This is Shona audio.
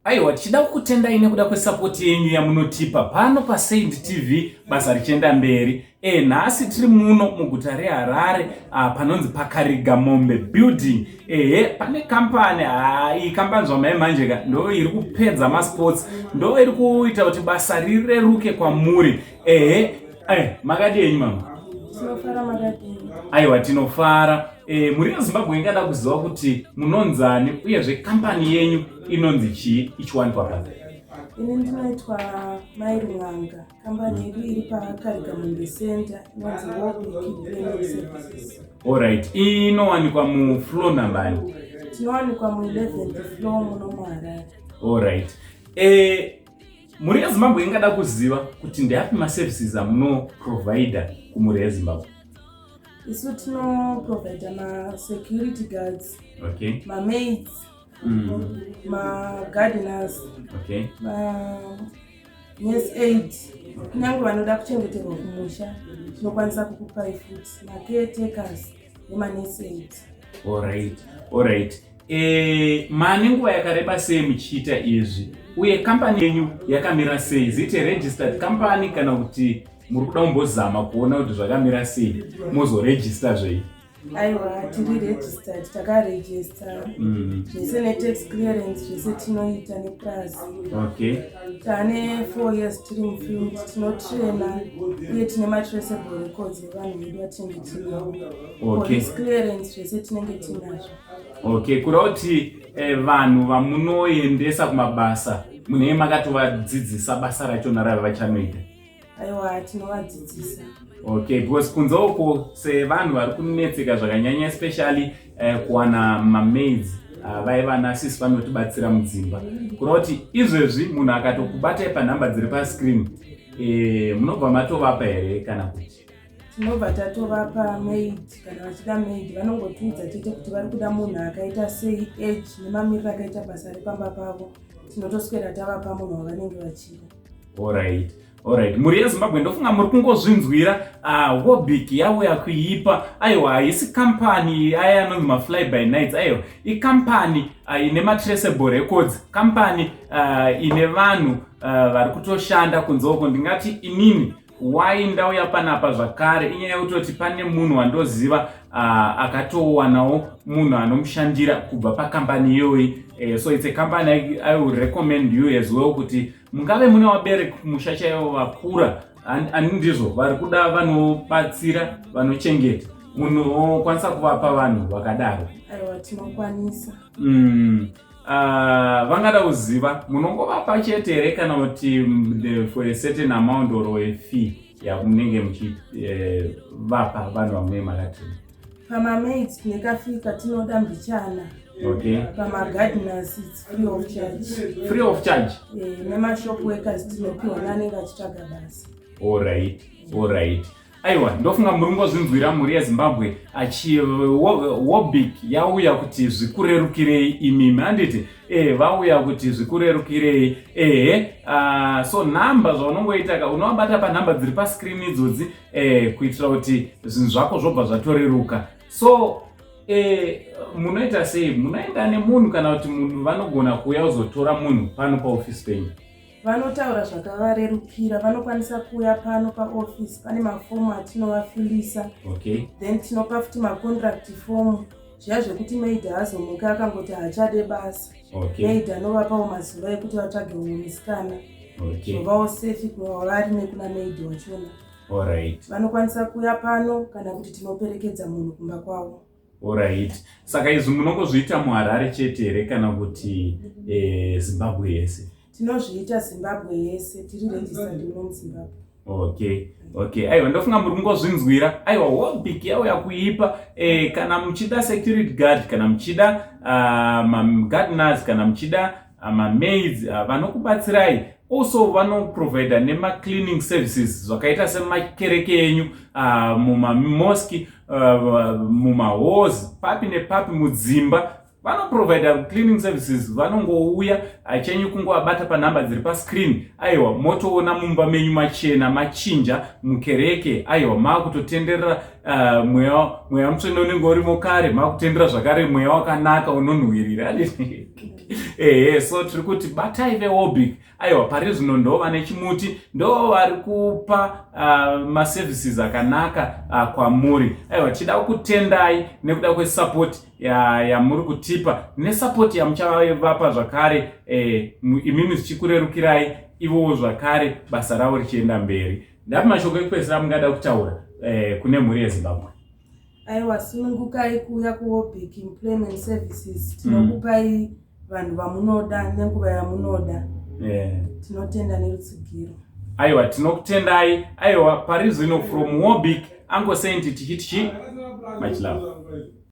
Aiwa, tichida kukutendai nekuda kwesapoti yenyu yamunotipa pano paSaint TV, basa richienda mberi. Nhasi tiri muno muguta reHarare, panonzi paKarigamombe building. Ehe, pane kampani, iyi kampani zvamai manje ka ndo iri kupedza masports, ndo iri kuita kuti basa rireruke kwamuri. Ehe, makadi yenyu mama? Tinofara, makadini? Aiwa, tinofara. Mhuri yeZimbabwe ingada kuziva kuti munonzani, uyezve kampani yenyu inonzi chii, ichiwanikwa papi? Ini ndinoitwa Mai Run'anga. Kambani yedu iri paKarigamombe Center, inonzi Wobic Cleaning Services. Alright, inowanikwa mufloor nambani? Tinowanikwa mu11th floor muno muHarare. Alright, mhuri yeZimbabwe ingada kuziva kuti ndeapi maservices amunoprovida kumhuri yeZimbabwe? Isu tinoprovida masecurity guards, mamaids, magardeners, manurse aid. Kunyange vanoda kuchengeterwa kumusha, tinokwanisa kukupai futi macaretakers nemanurse aid. Alright. Mane nguva yakareba sei muchiita izvi, uye kampani yenyu yakamira sei? Is it a registered company, kana kuti muri kuda kumbozama kuona kuti zvakamira sei, mozoregister zvei? Aiwa, tiri registered, takaregister zvese netax clearance, zvese tinoita neplus. Tane 4 years tiri mufield. Tinotraina uye tine matraceable records evanhu vedu vatinenge tinavo. Police clearance, zvese tinenge tinazvo. Okay, kureva kuti vanhu vamunoendesa kumabasa munenge makatovadzidzisa basa rachona rava vachanoita? Aiwa, tinovadzidzisa. Okay, because kunze uko sevanhu vari kunetseka zvakanyanya, especially kuwana mamaids, vaiva nasisi vanotibatsira mudzimba. Kureva kuti izvezvi munhu akatokubatai panhamba dziri pascreen, munobva matovapa here kana kuti? Tinobva tatovapa maid. Kana vachida maid, vanongotiudza chete kuti vari kuda munhu akaita sei, age nemamiriro akaita basa repamba pavo. Tinotoswera tavapa munhu wavanenge vachida. Alright, mhuri yeZimbabwe, ndofunga muri kungozvinzwira. Wobic yauya kuipa. Aiwa, haisi kampani aya anonzi mafly by nights. Aiwa, ikampani ine matraceable records, kampani ine vanhu vari kutoshanda kunze uko. Ndingati inini wai ndauya panapa zvakare inyaya yekutoti pane munhu wandoziva akatowanawo munhu anomushandira kubva pakambani iyoyi. So it's a company I will recommend you as well, kuti mungave mune vabereki kumusha chaivo vakura, ani ndizvo, vari kuda vanobatsira, vanochengeta, munhu okwanisa kuvapa vanhu vakadaro. Aiwa, tinokwanisa. Vangada kuziva, munongovapa chete here, kana kuti for a certain amount or a fee yamunenge muchivapa vanhu vamunenge makatini? Pamamaids tine kafee katinoda mbichana. Pamagardeners it's free of charge. Free of charge? Nemashop workers tinopiwa neanenge achitsvaga basa. Alright. Aiwa, ndofunga muri ngozvinzwira, mhuri yeZimbabwe. Achi Wobic yauya kuti zvikurerukirei imimi, handiti? Vauya kuti zvikurerukirei. Ehe, so nhamba zvaunongoita ka, unovabata panhamba dziri pascreen idzodzi, kuitira kuti zvinhu zvako zvobva zvatoreruka. So munoita sei? Munoenda nemunhu, kana kuti munhu vanogona kuuya kuzotora munhu pano paofisi penyu? Vanotaura zvakavarerukira. Vanokwanisa kuuya pano paofisi, pane mafomu atinovafilisa. Then tinopa futi macontract form, zviya zvekuti maid haazomuka akangoti haachade basa. Maid anovapawo mazuva ekuti vatsvage umwe musikana. Zvovawo safe kuvavari nekuna maid wachona. Vanokwanisa kuuya pano, kana kuti tinoperekedza munhu kumba kwavo. Alright, saka izvi munongozviita muHarare chete here, kana kuti Zimbabwe yese? Tinozviita Zimbabwe yese, tiri registered muno muZimbabwe. Okay, aiwa, ndofunga muri kungozvinzwira. Aiwa, Wobic yauya kuipa. Kana muchida security guard, kana muchida magardeners, kana muchida mamaids vanokubatsirai, also vanoprovida nemacleaning services zvakaita semakereke enyu, mumamosque, mumahalls, papi nepapi, mudzimba vanoprovida cleaning services. Vanongouya, chenyu kungovabata panhamba dziri pascreen. Aiwa, motoona mumba menyu machena, machinja mukereke. Aiwa, maakutotenderera mweya mutsvene unenge urimo kare, maakutendera zvakare mweya wakanaka unonhuhwirira. Ehe, so tiri kuti batai veWobic. Aiwa, pari zvino ndo vane chimuti, ndo vari kupa maservices akanaka kwamuri. Aiwa, tichida kutendai nekuda kwesupport yamuri kutipa nesupport yamuchavapa zvakare, imimi zvichikurerukirai, ivowo zvakare basa ravo richienda mberi. Ndapi mashoko ekupedzisira mungada kutaura kune mhuri yeZimbabwe? Aiwa, sunungukai kuuya kuWobic Employment Services. Tinokupai vanhu vamunoda nenguva yamunoda. Tinotenda nerutsigiro. Aiwa, tinokutendai. Aiwa, pari zvino from Wobic, Uncle Saint, tichiti chi much love.